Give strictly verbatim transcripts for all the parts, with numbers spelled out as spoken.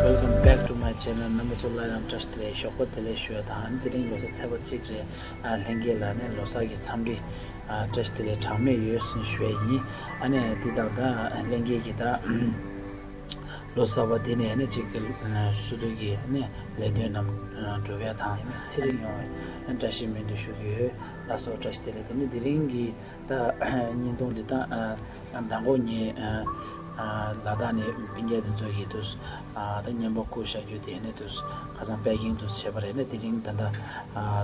Welcome back to my channel. རྣམ་པ་ཚོ་སླར་ཡང་བཀྲ་ཤིས་བདེ་ལེགས། ཞོགས་པ་བདེ་ལེགས་ཞུ་ཡ་དང་། དེ་རིང་ལོ་གསར་ཚེས་པ་གཅིག་རེད། ཨ། ལྷན་རྒྱས་ལ་ནི་ལོ་གསར་གྱི་འཚམས་འདྲི། ཨ། བཀྲ་ཤིས་བདེ་ལེགས་གྲངས་མེད་ཡོད་ཟེར་ཞུ་ཡ་ཡིན། ཨ་ནི་འདི་དང་ད་ལྷན་རྒྱས་ཀྱི་ད་ལོ་གསར་པ་འདི་ནས་ནི་གཅིག་གི་སུ་དུ་གི་ནི་ལས་དོན་རྣམས་འགྲུབ་ཡ་དང་། ཚེ་རིང་ཡོང་བའི་བཀྲ་ཤིས་སྨོན་འདུན་ཞུ་གི་ཡོད། ལགས་སོ། བཀྲ་ཤིས་བདེ་ལེགས། དེ་ནི་དེ་རིང་གི་ད་བརྙན་ཐུང་འདི་ད་མདང་དགོང་ཉིན་ལ་དྭགས་ནས་སྤུན་ཀྱག་དེ་ཚོ་ཡིས་དུས་ད་བརྙན་པར་བསྐུར་བཞག་རྒྱུ་དེ་ནི་དུས་ཁ་སང་པེ་ཀིང་དུ་བྱས་པ་རེད། ནི་དེ་རིང་ད་ལྟ་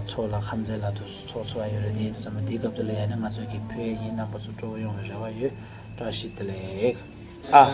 ཚོགས་ལ་ཁམས་ཚན་ལ་དུས་ཚོགས་ཚོགས་ཡ་ཡོད་རེད། དེ་ཡིན་དུས་ཙམ་པ་འདིའི་སྐབས་དུ་ལ་ཡ་ནི་ང་ཚོ་གི་ཕུལ་ཡ་ཡིན། རྣམ་པ་ཚོ་སྤྲོ་བོ་ཡོང་བའི་རེ་བ་ཡོད། བཀྲ་ཤིས་བདེ་ལེགས། ཨ།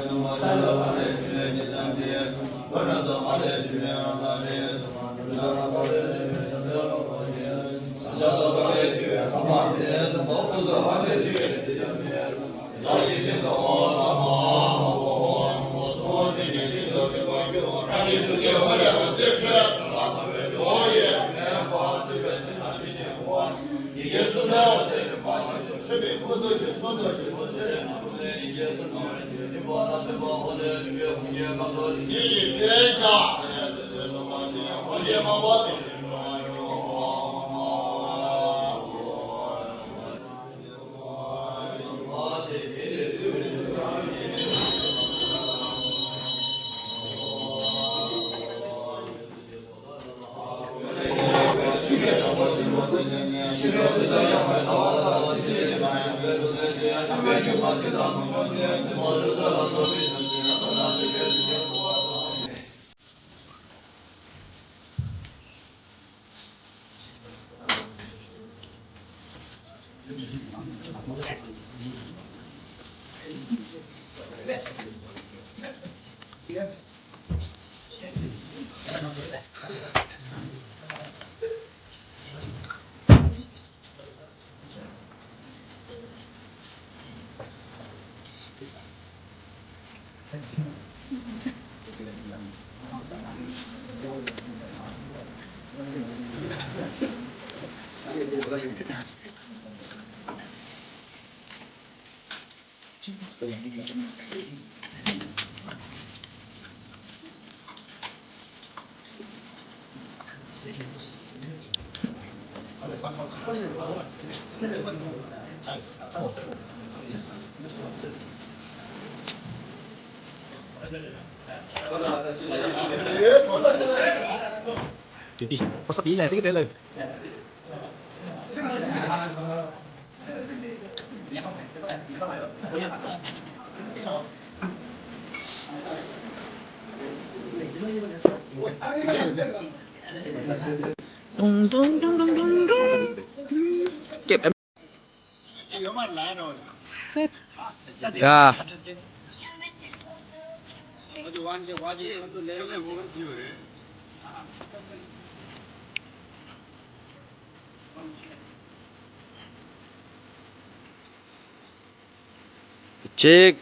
གཅིག་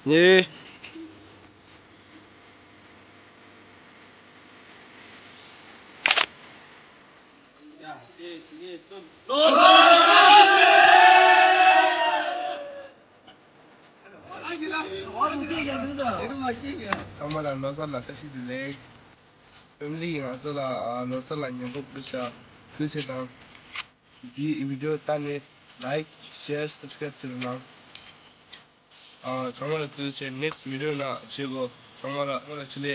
གཉིས། ཚང་མ་ལ་ལོ་གསར་ལ་བཀྲ་ཤིས་བདེ་ལེགས། ཕེ་མི་ལི་ཡིས་ང་ཚོ་ལ་ལོ་གསར་ལ་ཉེ་འཁོར་བསྐུར་བྱ་ཐུགས་རྗེ་ཆེ་དང་། འདིའི་བི་ཌིའོ་ལྟ་ནས་ལའིཀ་ཤེར་སབ་སི་ཀ་རབ་བྱེད་རོགས་གནང་། ཨ། ཚང་མ་ལ་ཐུགས་རྗེ་ཆེ། ནེགསི་བི་ཌིའོ་ནང་མཇལ་གོ། ཚང་མ་ལ་ཚང་མ་ལ་ཆེ་ལེ།